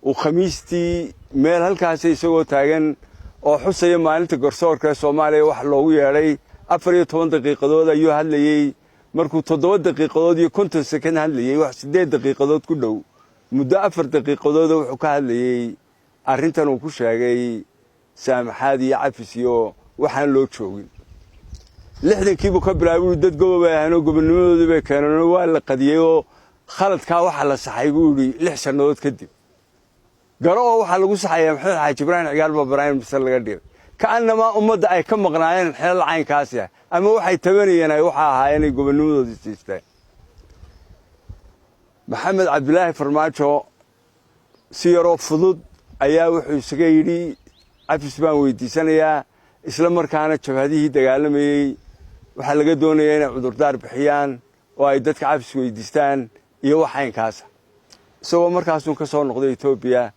Uu Khamiistii meel halkaasi isagoo taagan oo xusaya maalinta garsoorka ee Soomaaliya wax loogu yeedhay, 14 daqiiqadood ayuu hadlayey. Markuu 7 daqiiqadood iyo 50 second hadlayey, wax 8 daqiiqadood ku dhow, muddo 4 daqiiqadooda wuxuu ka hadlayey arrintan uu ku sheegay saamaxaad iyo cafis iyo waxaan loo joogin. 60-kiibuu ka bilaabay. Dad gobob ay ahaanoo gobonnimadoodii bay keeneen, waa la qadiyey oo khaladkaa waxaa la saxay, buu yidhi, 6 sannadood kadib. Garo oo waxaa lagu saxayaa Maxamed Xaaji Ibraahim Cigaal baa prime minister laga dhigay, ka'annamaa ummadda ay ka maqnaayeen xilal caynkaasi ah ama waxay tabanayeen ay waxa ahaayeen ay gobonnimadoodii siisteen. Maxamed Cabdilaahi Farmaajo si yaroo fudud ayaa wuxuu isaga yidhi cafis baan weydiisanayaa, isla markaana jabhadihii dagaalamayey waxaa laga doonayaa inay cudurdaar bixiyaan oo ay dadka cafis weydiistaan iyo wax caynkaasa. Isagoo markaasuu ka soo noqday Etoobiya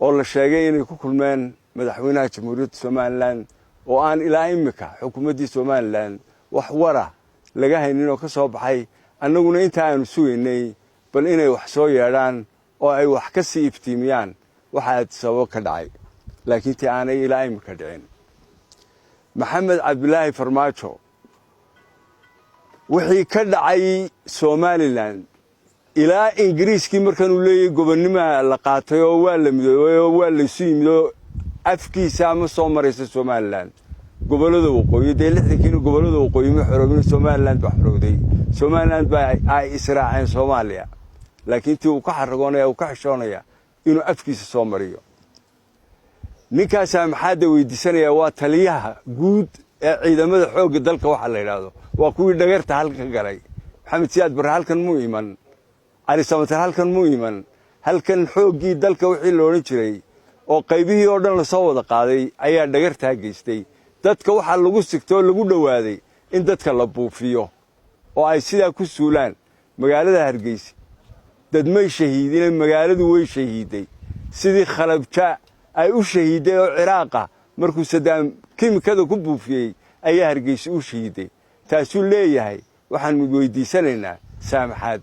oo la sheegay inay ku kulmeen madaxweynaha Jamhuuriyadda Somaliland, oo aan ilaa imika xukuumaddii Somaliland wax wara laga haynin oo ka soo baxay, annaguna inta aanu sugaynay bal inay wax soo yeedhaan oo ay wax ka sii iftiimiyaan waxa Addis Ababa ka dhacay, laakiin tii aanay ilaa imika dhicin. Maxamed Cabdilaahi Farmaajo wixii ka dhacay Somaliland ilaa Ingiriiskii markanuu leeyahy gobonnimaa la qaatay oo waa la midoobay oo waa laysu yimid oo afkiisa ma soo maraysa Somaliland gobollada waqooyi. Dee 60-kiina gobollada waqooyi ma xoroobin, Somaliland baa xorowday. Somaliland baa ay israaceen Soomaaliya, laakiin tii uu ka xaragoonaya, uu ka xishoonaya inuu afkiisa soo mariyo. Ninkaasaa maxaadda weydiisanaya? Waa taliyaha guud ee ciidamada xoogga dalka waxaa la yidhaahdo. Waa kuwii dhagarta halkan ka galay. Maxamed Siyaad Barre halkan muu iman, Cali Samatar halkan muu iman. Halkan xooggii dalka wixii la odhan jiray oo qaybihii oo dhan lasoo wada qaaday ayaa dhagartaa geystay. Dadka waxaa lagu sigto oo lagu dhowaaday in dadka la buufiyo oo ay sidaa ku suulaan. Magaalada Hargeysa dad may shahiidine, magaaladu way shahiiday, sidii Khalabja ay u shahiiday oo Ciraaqa markuu Sadaam kimikada ku buufiyey ayaa Hargeysa u shahiiday. Taasuu leeyahay waxaanu weydiisanaynaa saamaxaad.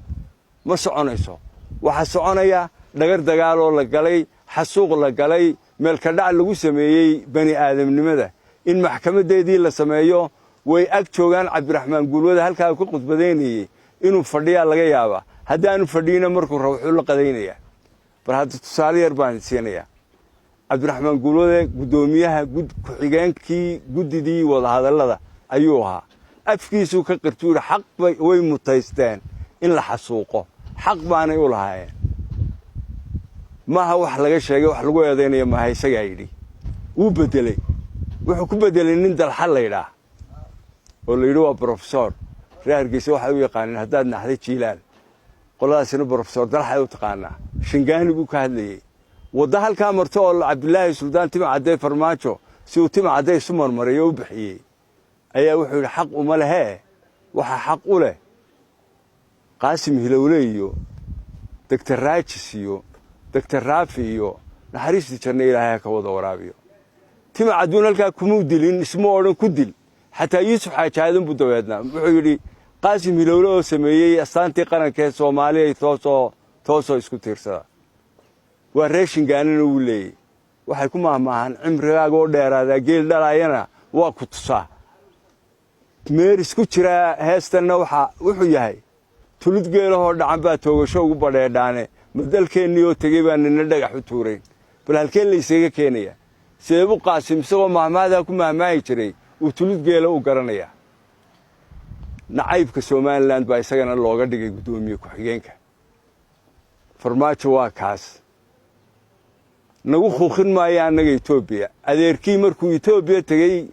Ma soconayso. Waxaa soconaya dhagar dagaaloo la galay, xasuuq la galay, meelkadhac lagu sameeyey bani aadamnimada, in maxkamaddeedii la sameeyo. Way ag joogaan Cabdiraxmaan Guulwada halkaa ka khudbadaynayey, inuu fadhiyaa laga yaabaa. Haddaanu fadhiyina, markuu rabo wuxuu la qadaynayaa. Bal hadda tusaale yar baan siinayaa. Cabdiraxmaan Guulwade guddoomiyaha ku-xigeenkii guddidii wadahadallada ayuu ahaa. Afkiisuu ka qirtuu yidhi xaq bay way mutaysteen in la xasuuqo, xaq baanay u lahaayeen. Maaha wax laga sheegay, wax lagu eedaynaya maaha, isagaa yidhi. Wuu beddeley. Wuxuu ku beddelay nin Dalxa laydhaah oo la yidhi waa brofesor. Reer Hargeysa waxay u yaqaaneen haddaad naxday jiilaal, qoladaasina brofesor Dalxay u taqaanaa. Shingaani buu ka hadlayey. Waddo halkaa marto oo Cabdilaahi Suldaan Tima Caddee Farmaajo si uu Tima Caddee isu marmariyo u bixiyey ayaa wuxuu yidhi xaq uma lehee, waxaa xaq u leh Qaasim Hilowle iyo Doctor Raajis iyo Doctor Raafi iyo naxariistii janno Ilaahay ha ka wada waraabiyo. Tima Cadduun halkaa kumuu dilin, isma odhan ku dil. Xataa Yuusuf Xaaji Aadan buu dabeednaa wuxuu yidhi Qaasim Hilowle oo sameeyey astaantii qaranka ee Soomaaliya toosoo toosoo isku tiirsada waa reer Shingaanina wuu leeyey. Waxay ku mahmaahaan cimrigaaga oo dheeraadaa geel dhalaayana waa ku tusaa. Meeris ku jiraa heestanna waxa wuxuu yahay tulid geelahoo dhacan baa toogasho ugu badheedhaane, ma dalkeennii oo tegey baa nina dhagax u tuurayn. Bal halkee la isaga keenaya? Seebu Qaasim isagoo mahmaadaa ku mahmaahi jiray uu tulid geela u garanayaa? Nacaybka Somaliland baa isagana looga dhigay guddoomiye ku-xigeenka. Farmaajo waa kaas. Nagu khuuqin maayo annaga Etoobiya. Adeerkii markuu Etoobiya tegey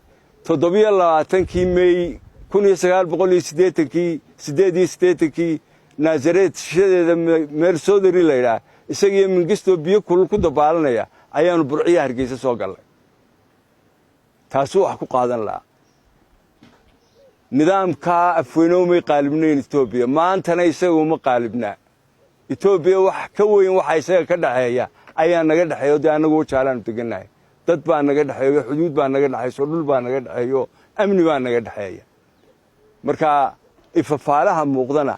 27-kii Mey 1980-kii, 88-kii, Naasareed shishadeeda meel Soodari laydhaah, isagiiyo Mingistoo biyo kulul ku dabaalanaya ayaanu Burciya Hargeysa soo gallay. Taasuu wax ku qaadan lahaa. Nidaamkaa Afweyne umay qaalibnayn Etoobiya, maantana isaga uma qaalibnaa. Etoobiya wax ka weyn waxa isaga ka dhexeeya ayaa naga dhexeeyo. Dee annagu wajaalaanu degannahay, dad baa naga dhexeeyo, xuduud baa naga dhexayso, dhul baa naga dhexeeyo, amni baa naga dhexeeya. Marka ifafaalaha muuqdana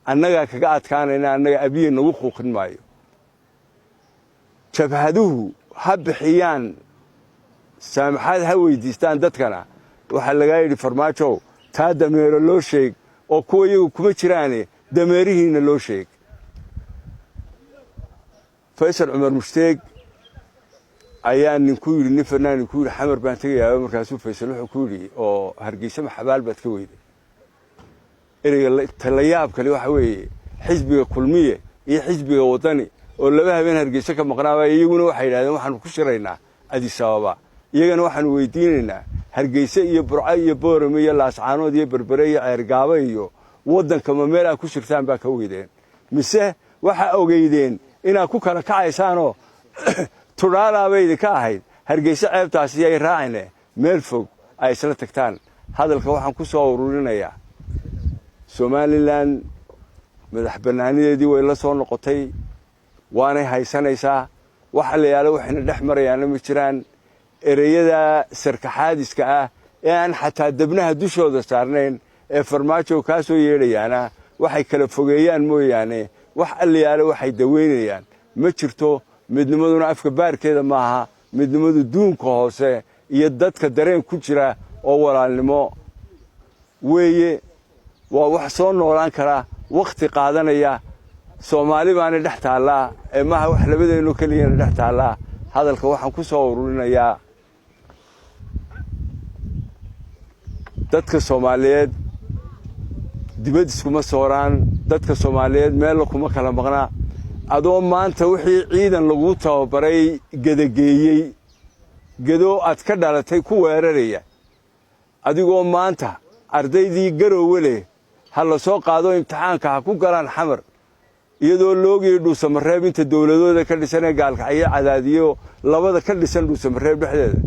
annagaa kaga adkaanayna, annaga Abiye nagu khuuqin maayo. Jabhaduhu ha bixiyaan saamaxaad, ha weydiistaan dadkana. Waxaa lagaa yidhi, Farmaajow, taa dameero loo sheeg oo kuwa iyagu kuma jiraane dameerihiinna loo sheeg. Faysal Cumar Mushtaaq ayaa nin ku yidhi, nin fanaanin ku yidhi, "Xamar baan tegayaaba." Markaasuu Faysal wuxuu ku yidhi, "Oo Hargeysa ma xabaal baad ka weyday?" Ereyga talayaab kale waxa weeye, xisbiga Kulmiye iyo xisbiga Waddani oo laba habeen Hargeysa ka maqnaaba, iyaguna waxay yidhahdeen, "Waxaanu ku shiraynaa Addis Ababa." Iyagana waxaanu weydiinaynaa, Hargeyse iyo Burco iyo Boorame iyo Laascaanood iyo Berbere iyo Ceergaabo iyo waddanka ma meel aad ku shirtaan baa ka weydeen, mise waxaa ogeydeen inaad ku kala kacaysaanoo tudhaalaabay idinka ahayd Hargeyse ceebtaasi ay raacine meel fog ay isla tagtaan? Hadalka waxaan ku soo ururinayaa, Somaliland madax bannaanideedii way la soo noqotay, waanay haysanaysaa. Waxa la yaalo waxayna dhex marayaana ma jiraan. Ereyada sarkaxaadiska ah ee aan xataa debnaha dushooda saarnayn ee Farmaajo kaa soo yeedhayaana waxay kala fogeeyaan mooyaane, wax allayaalo waxay daweynayaan ma jirto. Midnimaduna afka baarkeeda maaha. Midnimadu duunka hoose iyo dadka dareen ku jira oo walaalnimo weeye. Waa wax soo noolaan kara, wakhti qaadanaya. Soomaali baana dhex taallaa ee maha wax labadeennu keliyana dhex taallaa. Hadalka waxaan ku soo ururinayaa, dadka Soomaaliyeed dibad iskuma sooraan, dadka Soomaaliyeed meella kuma kala maqnaa. Adoo maanta wixii ciidan laguu tababaray gedageeyey, gedoo aad ka dhalatay ku weeraraya, adigoo maanta ardaydii Garoowe leh ha la soo qaado, imtixaanka ha ku galaan Xamar, iyadoo loogaya Dhuusamareeb inta dowladooda ka dhisan ee Gaalkacyo, Cadaadiyo labada ka dhisan Dhuusamareeb dhexdeeda,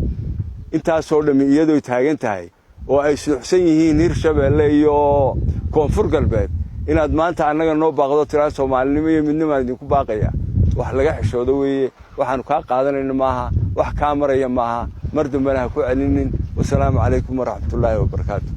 intaasoo dhammi iyadooy taagan tahay oo ay suuxsan yihiin Hirshabeelle iyo Koonfur Galbeed, inaad maanta annaga noo baaqdo, tiraa Soomaalinimo iyo midnimaan idinku baaqaya, wax laga xishoodo weeye. Waxaanu kaa qaadanayno maaha, wax kaa maraya maaha. Mar dambena ha ku celinin. Wasalaamu calaykum waraxmatullaahi wabarakaatu.